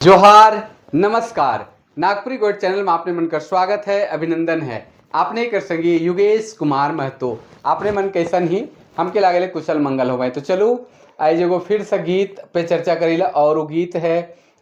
जोहार, नमस्कार। नागपुरी गोड चैनल में आपने मन का स्वागत है, अभिनंदन है। आपने कर संगी युगेश कुमार महतो। आपने मन कैसन ही, हमके लागेले कुशल मंगल हो गए। तो चलो, आज एगो फिर से गीत पे चर्चा करीला और वो गीत है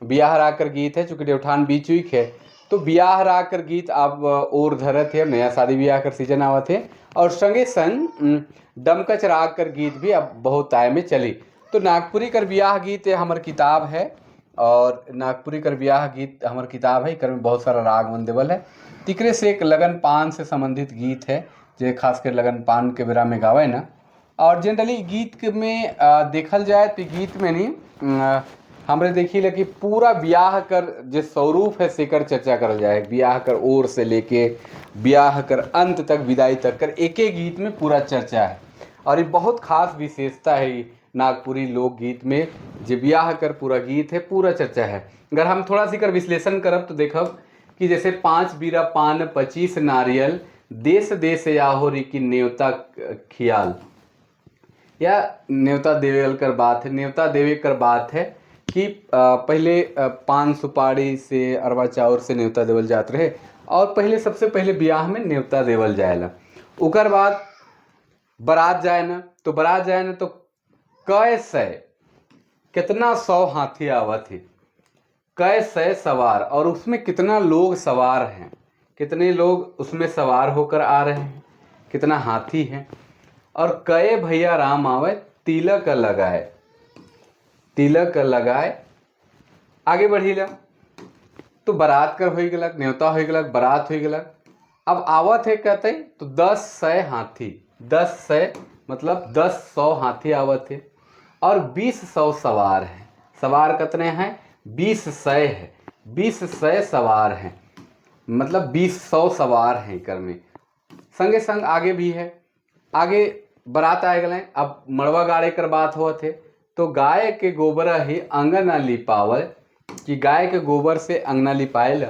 बियाह राकर गीत है। चूँकि देवठान बीच वीक है तो बियाह राकर गीत अब और धरत है। नया शादी ब्याह कर सीजन आवत है और संगे संग डमकच राग कर गीत भी अब बहुत आय में चली। तो नागपुरी कर बियाह गीत ये हमर किताब है और नागपुरी कर बियाह गीत हमर किताब है। एकर में बहुत सारा राग मन देवल है। तिकरे से एक लगन पान से संबंधित गीत है, जे खासकर लगन पान के बेरा में गावे ना। और जनरली गीत के में देखल जाए तो गीत में नहीं हमरे देखी ला कि पूरा ब्याह कर जे स्वरूप है सेकर चर्चा करल जाए। ब्याह कर ओर से लेके ब्याह कर अंत तक, विदाई तक कर एक एक गीत में पूरा चर्चा है। और ये बहुत खास विशेषता है ई नागपुरी लोकगीत में, जे ब्याह कर पूरा गीत है, पूरा चर्चा है। अगर हम थोड़ा सी कर विश्लेषण करब तो देखब कि जैसे 5 बीरा पान 25 नारियल, देश देश याहोरी की न्योता खियाल, या न्योता देवेल कर बात है। न्योता देवे कर बात है कि पहले पान सुपारी से, अरवा चाउर से न्योता देवल जात रहे और पहले सबसे पहले ब्याह में न्योता देवल जाएला। ओकर बाद बारात जाए ना, तो बारात जाए ना तो कै सै, कितना सौ हाथी आवत है, कै सै सवार और उसमें कितना लोग सवार हैं, कितने लोग उसमें सवार होकर आ रहे हैं, कितना हाथी है। और कए भैया राम आवे तिलक लगाए, तिलक लगाए। आगे बढ़ीला तो बारात कर हो गलक, न्योता हो गलक, बारात हो गलक। अब आवत है कहते तो 10 सै हाथी, 10 सै मतलब 10 सौ हाथी आवत है और 20 सौ सवार हैं। सवार कितने हैं? 20 सै है, 20 सै सवार हैं, मतलब 20 सौ सवार हैं कर में। संगे संग आगे भी है। आगे बारात आए गए, अब मड़वा गाड़े कर बात होत है तो गाय के गोबर ही अंगना लिपावल, कि गाय के गोबर से अंगना लिपायल।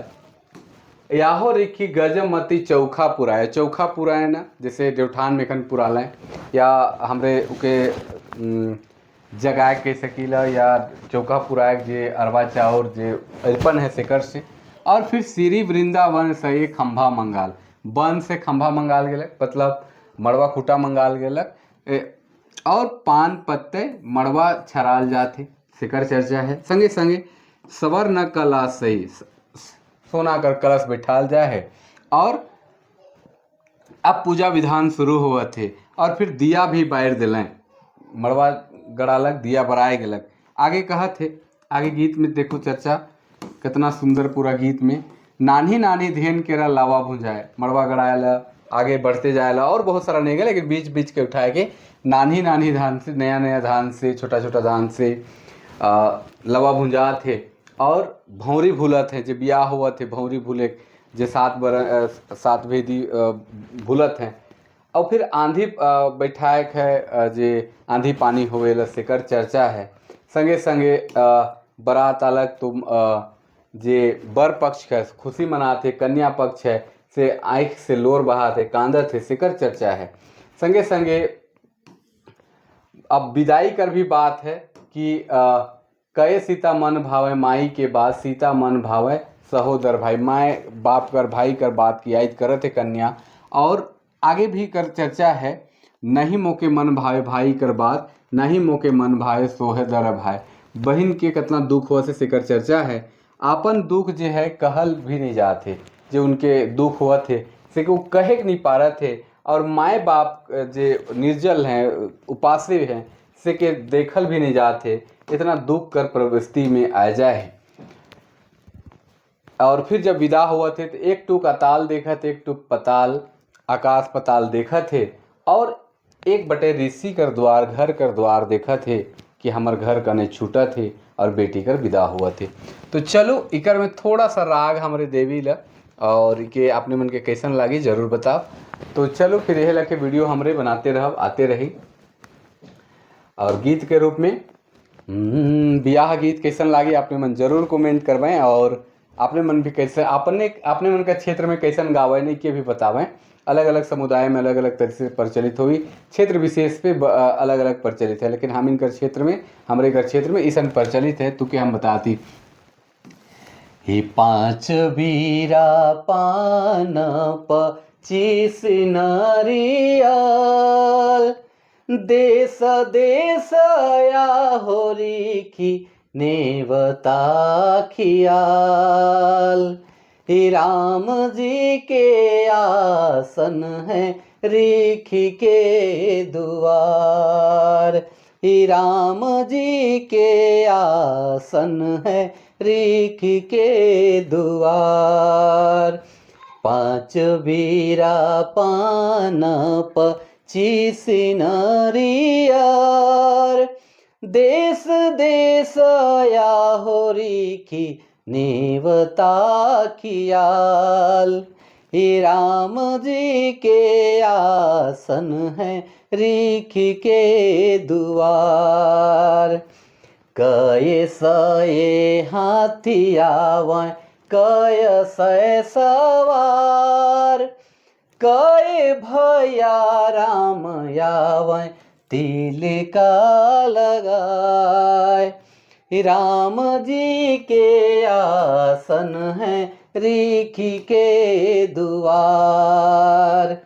याहो रिखी गजमती चौखा पुराए। चौखा पुराए ना, जैसे देवठान में खन पुरालें या हमरे उके जगाए के सकीला या चौका पुराए जे अरवा चाउर जे अरिपन है सेकर से। और फिर श्री वृंदावन से एक खम्भा मंगाल, वन से खम्भा मंगाल गेलक, मतलब मड़वा खूटा मंगाल गेलक और पान पत्ते मड़वा छराल जाथे, सेकर चर्चा है। संगे संगे सवर्ण कला से सोना कर कलश बैठाल जाए है और अब पूजा विधान शुरू हुआ थे और फिर दिया भी बार दिलें, मड़वा गड़ालक, दिया बराए गेलक। आगे कहत है, आगे गीत में देखो चर्चा कितना सुंदर पूरा गीत में। नान्ही नान्ही धेन केरा लावा भुंजाए, मड़वा गड़ाएला, आगे बढ़ते जाएला और बहुत सारा नहीं गया, लेकिन बीच बीच के उठाए के नान्ही नान्ही धान से, नया नया धान से, छोटा छोटा धान से लवा भुंजात है और भौरी भूलत है। जे बियाह हुआ थे, भौरी भूले, जे सात बर सात भेदी भूलत हैं। और फिर आंधी बैठाए है, जे आंधी पानी होवेला सेकर चर्चा है। संगे संगे बारात अलग तो जे बर पक्ष है खुशी मनाते, कन्या पक्ष है से आँख से लोर बहाते, कांदत है, सेकर चर्चा है। संगे संगे अब विदाई कर भी बात है कि कहे सीता मन भावे माई के बाद, सीता मन भावे सहोदर भाई। माए बाप कर, भाई कर बात की याद करत है कन्या। और आगे भी कर चर्चा है, नहीं मोके मन भावे भाई कर बात, नहीं मोके मन भावे सोहदर भाई। बहन के कितना दुख हुआ से सेकर चर्चा है। आपन दुख जे है कहल भी नहीं जाते, जो उनके दुख हुआ थे से कि वो कहे नहीं पा रहे थे और माए बाप जे निर्जल हैं, उपासे हैं, से के देखल भी नहीं जाते, इतना दुख कर प्रवृत्ति में आ जाए। और फिर जब विदा हुआ थे तो एक टूक अताल देखा थे, एक टूक पताल, आकाश पताल देखा थे और एक बटे ऋषि कर द्वार, घर कर द्वार देखा थे कि हमर घर कने छूटा थे और बेटी कर विदा हुआ थे। तो चलो, इकर में थोड़ा सा राग हमरे देवी ला और के अपने मन के कैसन लागी जरूर बताओ। तो चलो फिर यह लगे वीडियो हमरे बनाते रहो, आते रही और गीत के रूप में ब्याह गीत कैसन लागी अपने मन जरूर कमेंट करवाएं और अपने मन भी कैसे अपने अपने मन का क्षेत्र में कैसन गावे नहीं के भी बतावें। अलग अलग समुदाय में अलग अलग तरह से प्रचलित हुई, क्षेत्र विशेष पे अलग अलग प्रचलित है, लेकिन हम इनकर क्षेत्र में, हमरे कर क्षेत्र में इसन प्रचलित है तो के हम बताती। ही 5 बीरा पान 25 नारियल, देश देश या रिखी नेवता खियाल। ही राम जी के आसन है रिखी के दुआर, ही राम जी के आसन है रिखी के दुआर। 5 बीरा पान 25 नारियर, देश देश या रिखी नेवता खियाल। ही राम जी के आसन है रिखी के दुआर। कय सये हाथी आवे कय सय सवार, कय भैया राम आवे तिलका लगाए। राम जी के आसन है रिखी के दुआर।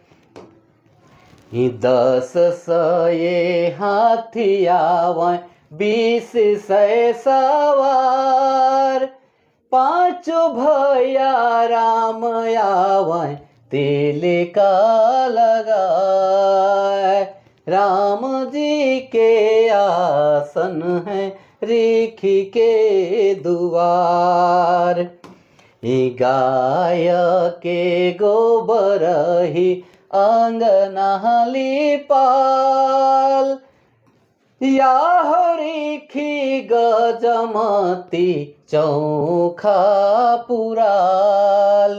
10 सये हाथी आवे 20 सय सवार, 5 भैया राम आवे तिलका लगाए। राम जी के आसन है रिखी के दुआर। गाय के गोबर ही अंगना लिपाल, या रिखी गजमती चौखा पुराल।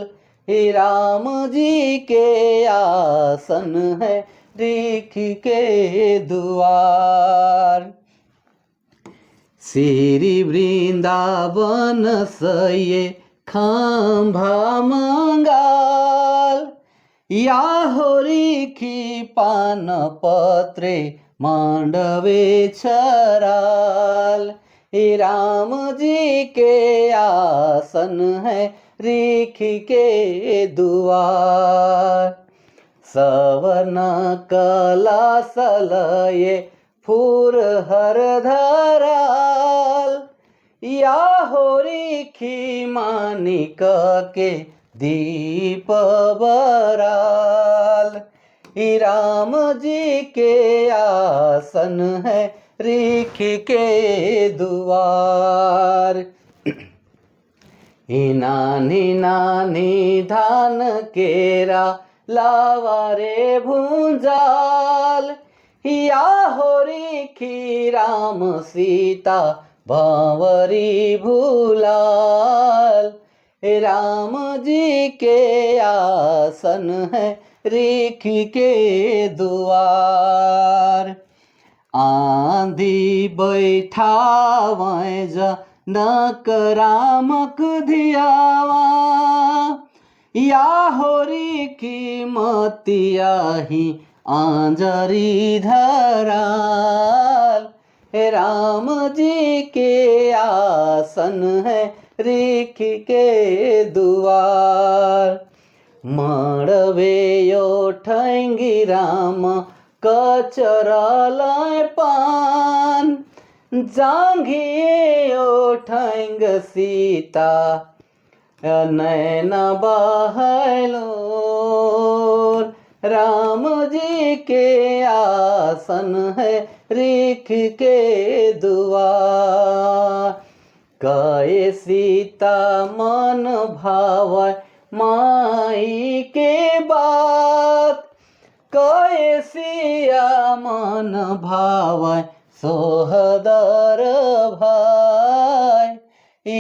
राम जी के आसन है रिखी के दुआर। श्री वृंदावन सये खांभा मंगाल, या रिखी पान पत्रे मांडवे छराल। राम जी के आसन है रिखी के दुआर। सवर्ण कलश लये फूर हर धराल, या रिखी मानिक के दीप बराल। राम जी के आसन है रिखी के दुआर। नानी नानी धान केरा लावा रे भूंजाल, या रिखी राम सीता भंवरी भूलाल। राम जी के आसन है रिखी के दुआर। आंधी बैठावे जनक रामक धियावा, या रिखी मतियाही आंजरी धराल। राम जी के आसन है रिखी के दुआर। मड़वे ओठंगी राम कचरल पान, जांघिए ओठंग सीता नैन बहलोर। राम जी के आसन है रिख के दुआर। कहे सीता मन भाव माई के बात, कहे सिया मन भाव सोहदर भाई।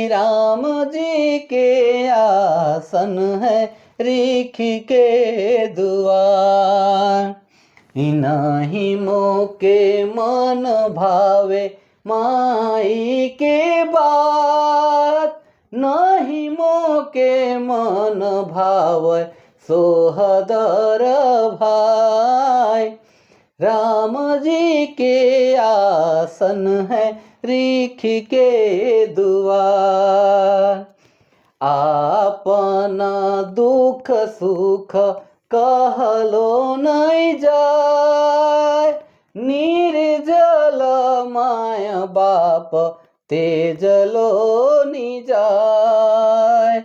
राम जी के आसन है रिख के दुआर। नहीं मोके मन भावे माई के बात, नहीं मोके मन भावे सोहदर भाई। राम जी के आसन है रिख के दुआर। आपना दुख सुख कहलो नहीं जाय, निर्जल माय बाप तेजलो निजाय।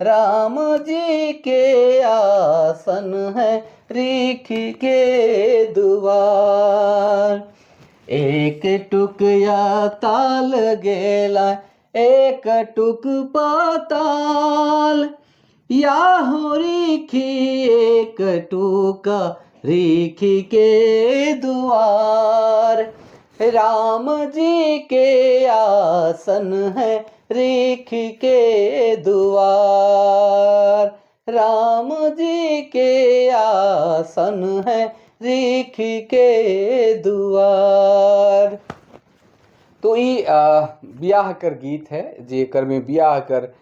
राम जी के आसन है रिखि के दुआर। एक टुकिया ताल गेला, एक टुक पाताल, याहो रिखी एक टुक रिखी के दुआर। राम जी के आसन है रिखी के दुआर, राम जी के आसन है रिखी के दुआर। तो ई बियाह कर गीत है, जेकर में बियाह कर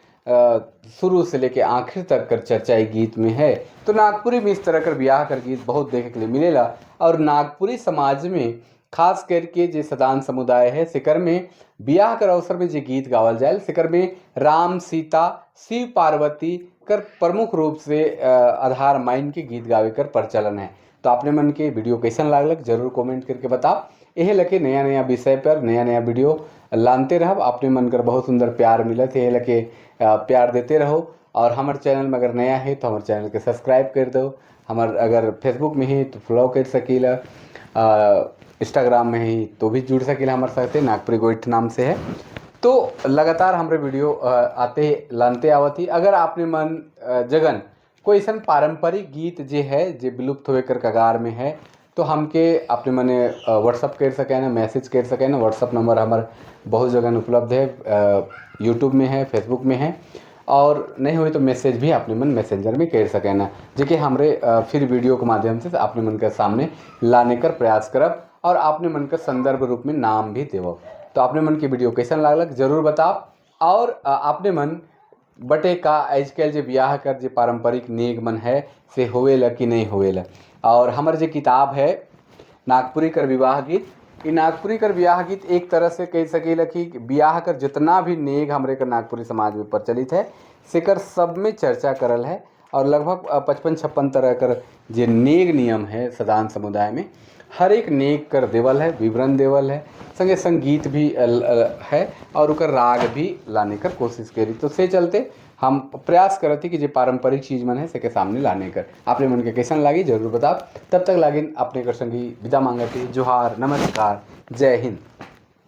शुरू से लेके आखिर तक कर चर्चा ई गीत में है। तो नागपुरी में इस तरह कर बियाह कर गीत बहुत देखे के लिए मिलेला और नागपुरी समाज में खास करके जे सदान समुदाय है सेकर में बियाह कर अवसर में जे गीत गावल जाए, सेकर में राम सीता शिव पार्वती कर प्रमुख रूप से आधार मान के गीत गावे कर प्रचलन है। तो आपने मन के वीडियो कैसन लागलक जरूर कमेंट करके बताओ। यही लके नया नया विषय पर नया नया वीडियो लानते रहब। आपने मन कर बहुत सुंदर प्यार मिलत है, लके प्यार देते रहो। और हमारे चैनल में अगर नया है तो हमारे चैनल के सब्सक्राइब कर दो। हमार अगर फेसबुक में ही तो फॉलो कर सकीला, इंस्टाग्राम में ही तो भी जुड़ सकीला हमारे साथे, नागपुरी गोइठ नाम से है। तो लगातार हमारे वीडियो आते लानते आवत ही। अगर आपने मन जगन कोई ऐसा पारंपरिक गीत जे है जे विलुप्त होए कर कगार में है तो हमके अपने मने व्हाट्सअप कर सके ना, मैसेज कर सके ना। व्हाट्सअप नंबर हमार बहुत जगह उपलब्ध है, यूट्यूब में है, फेसबुक में है, और नहीं हुई तो मैसेज भी अपने मन मैसेंजर में कर सके ना, जेके हमरे फिर वीडियो के माध्यम से अपने मन के सामने लाने कर प्रयास करब और अपने मन के संदर्भ रूप में नाम भी देव। तो अपने मन की वीडियो कैसन लागलक जरूर बताओ। और अपने मन बटे का आजकल जे ब्याह कर जे पारंपरिक नेग मन है से होवेला कि नहीं होवेला। और हमार जे किताब है नागपुरी कर विवाह गीत, ये नागपुरी कर विवाह गीत एक तरह से कह सकेला कि ब्याह कर जितना भी नेग हमरे कर नागपुरी समाज में प्रचलित है सेकर सब में चर्चा करल है। और लगभग 55-56 तरह कर जे नेग नियम है सदान समुदाय में हर एक नेग कर देवल है, विवरण देवल है, संगे संग गीत भी है और उकर राग भी लाने कर कोशिश करी। तो से चलते हम प्रयास करती कि जो पारंपरिक चीज़ मन है से के सामने लाने कर। आपने मन के कैसन लागी जरूर बताओ। तब तक लागिन अपने कर संगी विदा मांगती। जोहार, नमस्कार, जय हिंद।